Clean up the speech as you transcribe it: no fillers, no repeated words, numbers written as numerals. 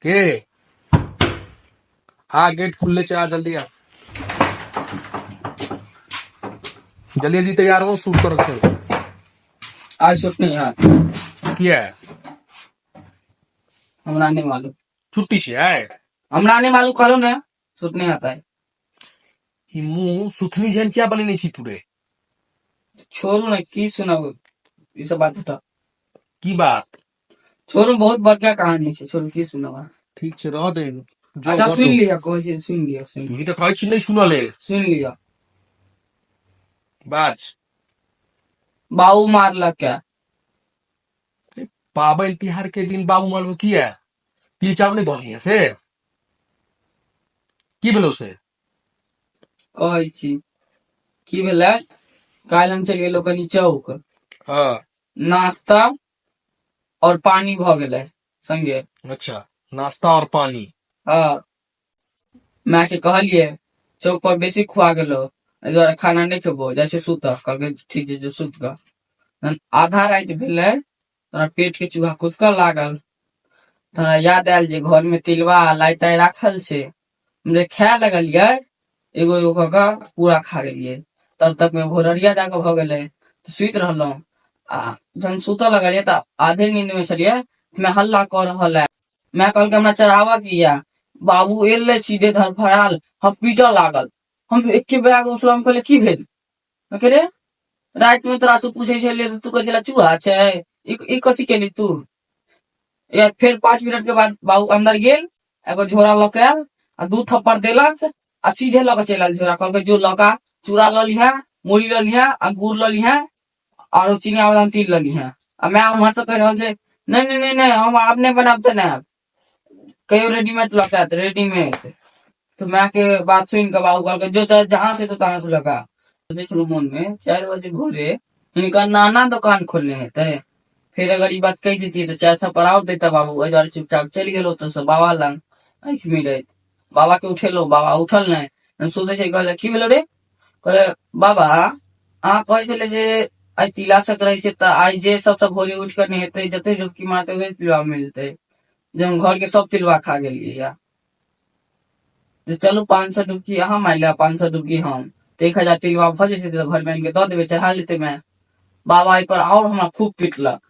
के आ गेट खुलले छै, आ जल्दी आ, जल्दी जल्दी तैयार हो, शूट कर चल। आज शूट नहीं है। किया? हमरा नहीं मालूम। छुट्टी छै आइ? हमरा नहीं मालूम, कहलो ना, शूट नहीं आता है। ई मुंह सुथनी जेहन किया बनेने छी तू रे? छोड़ू ना, की सुनाबू ई सब बात उठा। की बात? छोड़ू, बहुत बड़का कहानी छै, छोड़ू, की सुनाबा। ठीक छै, रह दे जो। अच्छा, घर सुन जो। लिअ, कहै छी, सुन लिअ, सुन। तुही तऽ कहै छी नहि सुनऽ लेल। सुन लिअ। बाज। बाबू मारलक के। पाबनि तिहार के दिन बाबू मारलक किया? तिल चावल नहि बनैया से? की भेलौ से? कहै छी की भेलै। काल्हि हम चलि गेलहुँ कनि चौक। नाश्ता और पानी भऽ गेलै संगे। अच्छा, नाश्ता और पानी। हँ, माय के कहलियै, चौक पर बेसी खुआ गेलो, एहि दुआरे खाना नहि खेबो, जाइ छै सुतऽ। कहलकै, ठीक छै, जो सुत कऽ। तहन आधा राति भेलै, तोरा पेट के चूहा कुदकऽ लागल। तोरा याद आयल जे घर में तिलवा आ लाइ ताइ राखल छै। हम जे खाय लगलियै, एगो एगो कऽ कऽ पूरा खा गेलियै। तब तक में भोररिया जाकऽ भऽ गेलै, तऽ सुति रहलहुँ। आ जहन सुतऽ लगलियै तऽ आधे नींद में छलियै, मैं हल्ला कऽ रहल है। मैं कहलकै, हमरा चढ़ाबऽ की या। बाबू एलै सीधे धड़फड़ाल, हम पीटऽ लागल। हम एके बैग उठलहुँ, हम कहलियै, की भेल? हम रे, राति में तोरा से पूछे छलियै तऽ तू कहै छला चूहा छै। ई ई कथी केली तू? या फेर 5 मिनट के बाद बाबू अंदर गेल, एगो झोरा लऽ के आयल आ दू थप्पड़ देलक आ सीधे लऽ के चलि आयल झोरा। कहलकै, जो लऽ के चूड़ा लऽ लिहे, मुरही लऽ लिहे आ गुड़ लऽ लिहे आरो चिनिया बादाम तिल लऽ लिहे। आ माय उम्हर से कहि रहल छै, नहि नहि नहि नहि, हम आब नहि बनायब तऽ नहि आयब, कहियो रेडीमेड लऽ के आयत, रेडीमेड। तऽ माय के बात सुनि कऽ बाबू कहलकै, जो चाहे जहाँ से तो तहाँ से लऽ के आ। सोचै छलहुँ मोन मे, 4 बजे भोरे हिनकर नाना दोकान खोलने हेतै, फेर अगर ई बात कहि दैतियै तऽ चारि थप्पड़ आओर दैता बाबू। एहि दुआरे चुपचाप चलि गेलहुँ ओतऽसँ बाबा लग। आँखि मिलैत बाबा के उठेलहुँ, बाबा उठल नहि। हम सोचै छै, कहले, की भेलो रे? कहले, बाबा, अहाँ कहै छलै जे आइ तिला संक्रांति छै, तऽ आइ जे सबसँ भोरे उठि कऽ नहेतै, जते डुबकी मारतै, ओते तिलवा मिलतै, जे हम घर के सब तिलवा खा गेलियै या जे चलू 500 डुबकी अहाँ मारि लेब, 500 डुबकी हम, तऽ 1000 तिलवा भऽ जेतै, तऽ घरमे आनि कऽ दऽ देबै, चढ़ा लेतै माय। बाबा एहि पर आओर हमरा खूब पिटलक।